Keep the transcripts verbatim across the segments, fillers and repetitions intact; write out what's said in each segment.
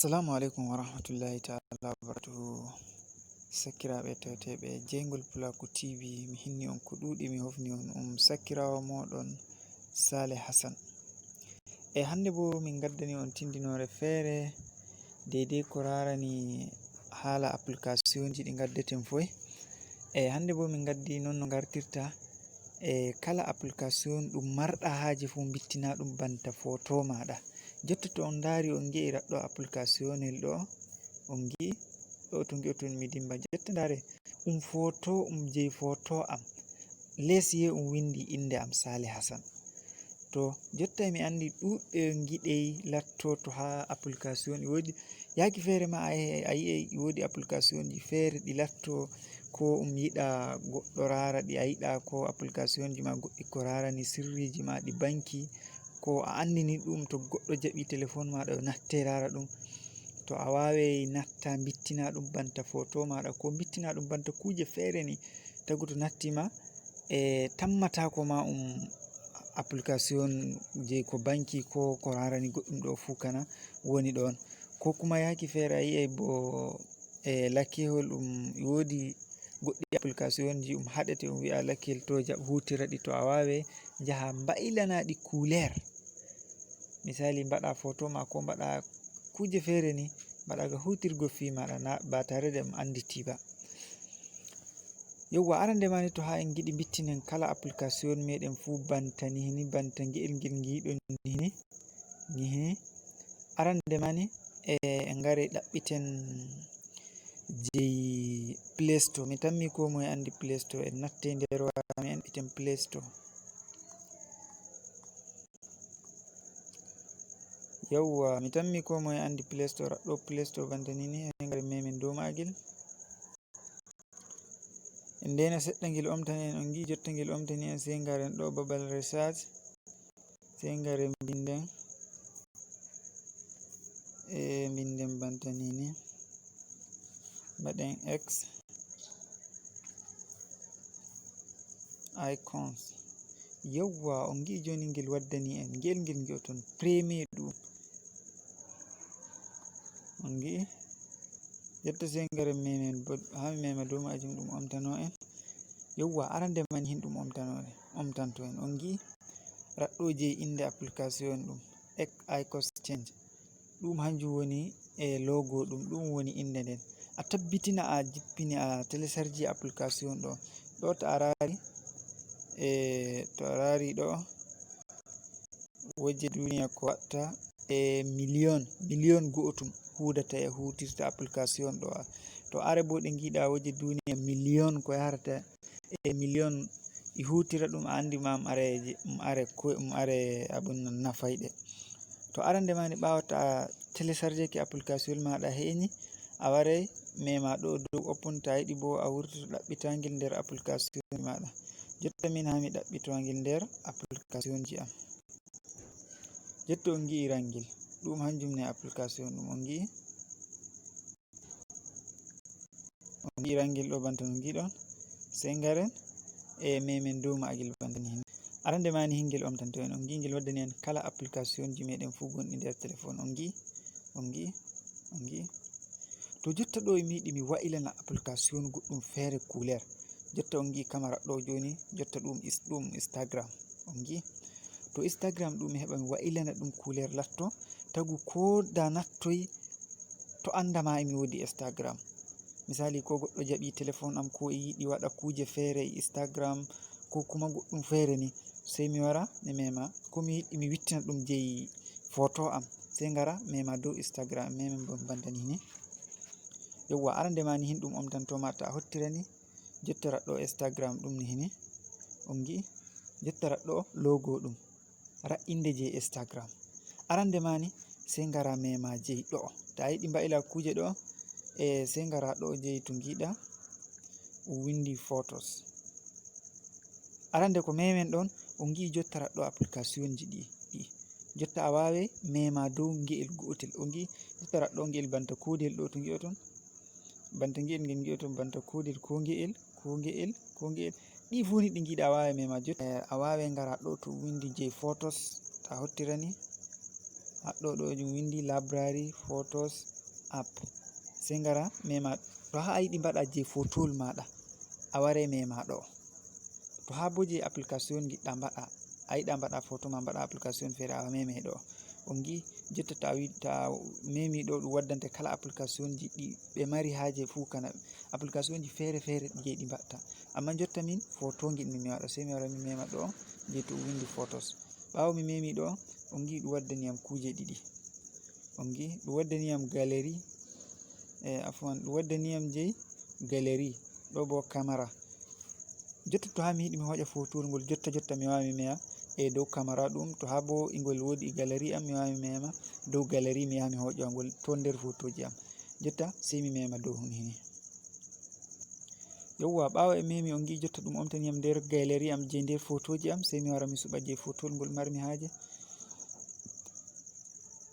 Assalamu aleykum wa rahmatullahi taala wa barakatuhu. Sakkiraaɓe tewteeɓe jeyngol Pulaaku T V, mi hinni on ko ɗuuɗi, mi hofni on um sakkiraawo mooɗon Saleh Hassan. E hannde boo min ngaddani on tindinoore feere deydey ko raarani haala application ji ɗi ngaddeten foy. E hannde boo min ngaddi noon no ngartirta e kala application ɗum marɗa haaje fuu, mbittina ɗum banta foto maaɗa. Jotta to on ndaari, on ngi'i raɗɗo applicationel ɗo, on ngi'i ɗo to ngi'oton mi dimba. Jotta ndaare, um foto, um jeyi foto am. Les ye um windi innde am Saleh Hassan. To jotta mi anndi ɗuuɗɓe ngiɗey latto to haa application e woodi. Yaaki feere ma a, a yi'ay e woodi application ji feere ɗi latto ko um yiɗa goɗɗo raara ɗi, a yiɗa ko application ji ma goɗɗi ko raarani sirriiji ma ɗi banki, ko a anndini ɗum to goɗɗo jaɓi telefon maaɗa o natte raara ɗum. To a waaway natta mbittina ɗum banta foto maaɗa ko mbittina ɗum banta kuuje feere ni, tagu to natti ma e tammataako ma um application je ko banki ko ko raarani goɗɗum ɗo fuu kana woni ɗon. Ko kuma yaaki feere a yi'ay bo e lakkihol ɗum woodi goɗɗi application ji um haɗete um wi'a lakkihol to jaɓ huutira ɗi to a waawe njaha mbaylana ɗi couleur. Misali mbaɗa foto ma ko mbaɗa kuuje feere ni mbaɗa ga huutirgo fii maɗa na ba tare de um annditi ba. Yewwa, arande mani to haa en ngiɗi mbittinen kala application meɗen fuu banta nihini, banta nge'el ngel ngiɗon nihini, nihini. Arande mani e en ngare ɗaɓɓiten jey Play Store. Mi tammi ko moye anndi Play Store. En natte nder waya mi en ɗaɓɓiten Play Store. Yawwa, mi tammi ko moye anndi Play Store. Ɗo Play Store banta nini, en ngare memen dow maagel. En ndena seɗɗa ngel omtani en, on ngi'i jotta ngel omtani en, sey ngaren ɗo babal research, sey ngaren mbinden, e mbinden banta nini, mbaɗen X icons. Yawwa, on ngi'i jooni ngel waddani en, ngel ngel ngi'oton premier ɗum. On ngi'i? Jotta sey ngaren memen bo, haa mi mema dow maajum ɗum omtano en. Yawwa, arande man hin ɗum omtano en, omtanto en. On ngi'i? Raɗɗo jey innde application ɗum, X icons change. Ɗum hanjum woni e logo ɗum, ɗum woni innde nden. A tabbitina a jippini a télécharge application ɗo. Ɗo to a raari, e to a raari ɗo, wojje duniya ko watta e million, million go'otum huudata e huutirta application ɗo. To are bo ɗe ngiɗa wojje duniya million ko yahrata e million e huutira ɗum, a anndi ma um are, um are, ko, um are abun nan nafayɗe. To arande mani ɓaawo to a téléchargeke application maɗa heƴni, a waray mema ɗo dow open, to a yiɗi bo a wurtoto ɗaɓɓitangel nder application maɗa. Jotta min haa mi ɗaɓɓitangel nder application ji am. Jotta on ngi'i rangel. Ɗum hanjum ne application ɗum on ngi'i. On ngi'i rangel ɗo banta no ngi'ɗon. Sey ngaren e memen dow maagel banta ni hin. Arande mani hingel omtanto en. On ngi'i ngel waddani en kala application ji meɗen fuu gonɗi nder telefon. On ngi'i? On ngi'i? On ngi'i? To jotta ɗo mi yiɗi mi wa'ilana application goɗɗum feere couleur. Jotta on ngi'i kamara ɗo jooni, jotta ɗum is-, ɗum Instagram. On ngi'i? To Instagram ɗum mi heɓa mi wa'ilana ɗum couleur latto, tagu ko da nattoy to annda ma emi woodi Instagram. Misali, ko goɗɗo jaɓi telefon am, ko e yiɗi waɗa kuuje feere e Instagram, ko kuma goɗɗum feere ni, sey mi wara mi mema, ko mi yiɗi mi wittina ɗum jey foto am, sey ngara mema dow Instagram, memen bo banta ni ni. Yawwa, arande ma ni hin ɗum omtanto ma to a hottirani, jotta raɗɗo Instagram ɗum ni hini, on ngi'i, jotta raɗɗo logo ɗum. Raɗɗinde jey Instagram. Arande mani, sey ngara mema jey ɗo'o. To a yiɗi mbaɗila kuuje ɗo'o, e sey ngara ɗo'o jey to ngiɗa, o windi photos. Arande ko memen ɗon, on ngi'i jotta raɗɗo application ji ɗi, ɗi. Jotta a waaway mema dow nge'el go'otel. On ngi'i jotta raɗɗo nge'el banta kodel ɗo to ngi'oton. Banta nge'el ngel ngi'oton banta kodel ko nge'el, ko nge'el, ko nge'el. Ɗi fuu ni ɗi ngiɗa a waaway mema jotta. Eh, a waaway ngara ɗo to windi jey photos, to a hottirani. Haɗɗo ɗo ɗum windi library photos app. Sey ngara mema to haa a yiɗi mbaɗa je fotowol maɗa, a waray mema ɗo. To haa bo je application ngiɗɗa mbaɗa, a yiɗa mbaɗa foto ma mbaɗa application feere, a meme ɗo. On ngi jotta ta wi-, ta memi ɗo, ɗum waddante kala application ji ɗi ɓe mari haaje fuu kana application ji feere feere je ɗi mbaɗta. Amma jotta min foto ngiɗmi mi waɗa, sey mi wara mi mema ɗo je to windi photos. Ɓaawo mi memi ɗo, on ngi ɗum waddani yam kuuje ɗiɗi. On ngi ɗum waddani yam galerie, eh, afwan, ɗum waddani yam jey galerie. Ɗo bo camera. Jotta to haa mi yiɗi mi hooƴa fotowol ngol jotta jotta mi waawa mi meya e dow camera ɗum. To haa bo ingol woodi e galerie am mi waawa mi mema dow galerie mi yaha mi hooƴa ngol to nder fotoji am. Jotta sey mi mema dow hun hini. Yawwa, ɓaawo e memi on ngi jotta ɗum omtani yam nder galerie am je nder fotoji am, sey mi wara mi suɓa je fotowol ngol marmi haaje.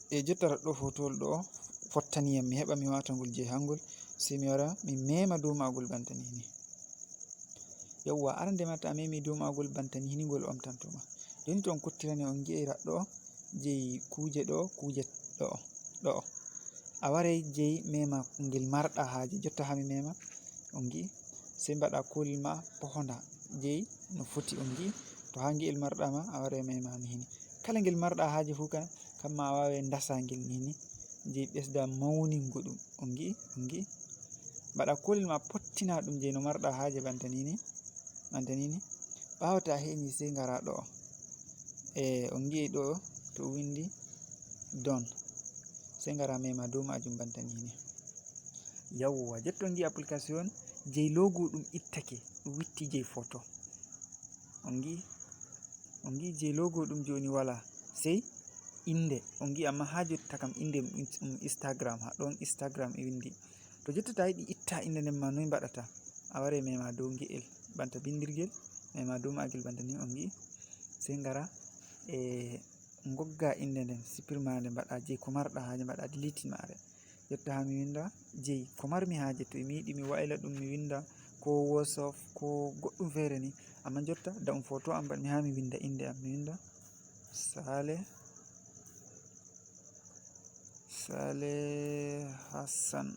E jottata ɗo fotowol ɗo fottani yam, mi heɓa mi wata ngol je hangol, sey mi wara mi mema dow maagol banta ni ni. Yawwa, arande ma ta memi dow maagol banta ni ni ngol omtanto ma. Joni to on kottirani on ngi'ay raɗɗo jey kuuje ɗo, kuuje ɗo, ɗo. A waray jey mema ngel marɗa haaje, jotta haa mi mema, on ngi'i. Sey mbaɗa kolel ma pohonda jey no foti, on ngi'i. To haa nge'el marɗa ma, a waray mema ni hini. Kala ngel marɗa haaje fuu kan, kamma a waaway ndasa ngel ni hini. Jey ɓesda mawningo ɗum, on ngi'i, on ngi'i. Mbaɗa kolel ma pottina ɗum jey no marɗa haaje banta ni ni, banta ni ni. Ɓaawo ta heñi sey ngara ɗo. E, on ngi'i ɗo to windi don. Sey ngara mema dow maajum banta ni ni. Yawwa, jotta on ngi'i application jey logo ɗum ittake, ɗum witti jey foto. On ngi'i, on ngi'i jey logo ɗum joni wala. Sey inde, on ngi'i amma haa jotta kam inde mum ins-, mum Instagram, haa ɗon Instagram e windi. To jotta ta yiɗi itta inde nden ma noy mbaɗata? A waray mema dow nge'el, banta bindirgel, mema dow maagel banta ni on ngi'i. Sey ngara e ngogga inde nden, sipirma nde mbaɗa jey ko marɗa haaje mbaɗa delete maare. Jotta haa mi winda jey ko marmi haaje, to mi yiɗi mi wayla ɗum mi winda ko WhatsApp ko goɗɗum feere ni. Amma jotta da um foto am mbaɗmi haa mi winda inde am, mi winda Sale, Sale Hassan.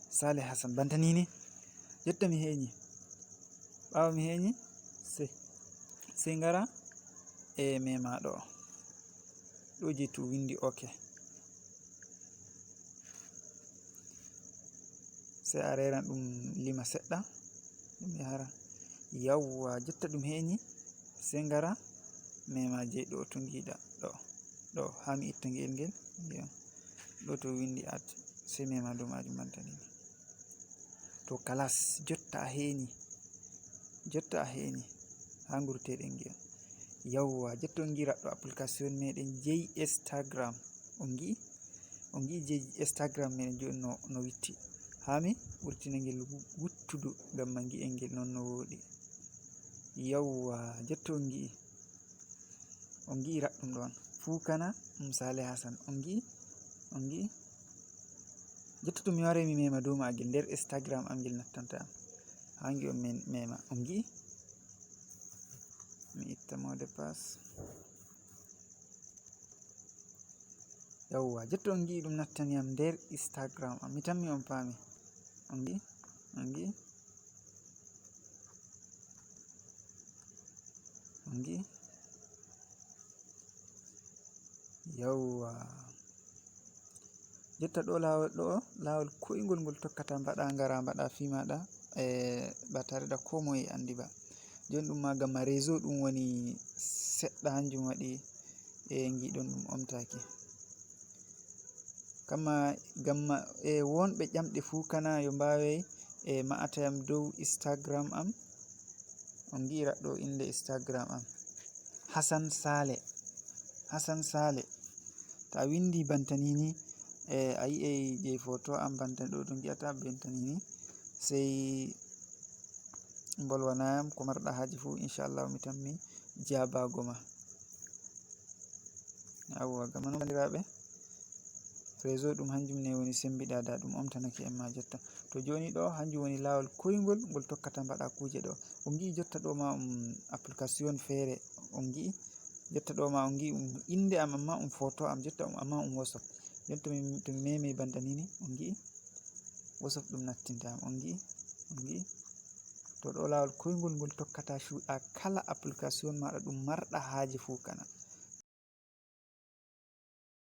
Sale Hassan, banta ni ni. Jotta mi heñi. Ɓaawo mi heñi, sey, sey ngara e mema ɗo. Ɗo jey to windi OK. Sey a reeran ɗum lima seɗɗa, ɗum yahara. Yawwa, jotta ɗum heñi, sey ngara mema jey ɗo to ngiɗa. Ɗo, ɗo, haa mi itta ngel ngel, ngi'on. Ɗo to windi add, sey mema dow maajum banta ni ni. To kalas, jotta a heñi. Jotta a heñi. Haa ngurteɗen ngi'on. Yawwa, jotta on ngi'i raɗɗo application meɗen jey Instagram. On ngi'i? On ngi'i jey Instagram meɗen joni no, no witti. Haa mi wurtina ngel wu-, wuttudu ngam ma ngi'en ngel non no wooɗi. Yawwa, jotta on ngi'i. On ngi'i raɗɗum ɗon. Fuukana, um, Sale Hassan. On ngi'i? On ngi'i? Jotta to mi waray mi mema dow maagel nder Instagram am ngel nattanta am. Haa ngi'on men mema. On ngi'i? Mi itta mot de passe. Yawwa, jotta on ngi'i ɗum nattani am nder Instagram am. Mi tammi on paami. On ngi'i? On ngi'i? On ngi'i? Yawwa. Jotta ɗo laawol ɗo, laawol koyngol ngol tokkata mbaɗa ngara mbaɗa fii maɗa, e, ba tare da ko moye andi ba. Joni ɗum ma ngam ma réseau ɗum woni seɗɗa hanjum waɗi, e, ngiɗon ɗum omtaki. Kamma ngam ma, e, wonɓe ƴamɗe fuu kana yo mbaawey, e, ma'ata yam dow Instagram am. On ngi'i raɗɗo innde Instagram am. Hassan Sale. Hassan Sale. To a winndi banta nii ni, e, a yi'ay jey foto am banta ɗo, ɗum ngi'ata banta nii ni. Sey mbolwana yam ko marɗa haaje fuu, inchallahu mi tammi jaabaago ma. Yawwa, gam non banndiraaɓe, réseau ɗum hanjum ne woni sembiɗa, da ɗum omtanake en ma jotta. To jooni ɗo, hanjum woni laawol koyngol ngol tokkata mbaɗa kuuje ɗo. On ngi'i jotta ɗo ma, um, application feere on ngi'i, Jotta ɗo ma on ngi'i ɗum innde am, amma ɗum photo am, jotta ɗum amma ɗum WhatsApp. Jotta to mi, to mi memi banta nii ni, on ngi'i WhatsApp ɗum nattinte am, on ngi'i, on ngi'i. To ɗo laawol koyngol ngol tokkata cuuɗa kala application maaɗa ɗum marɗa haaje fuu kana.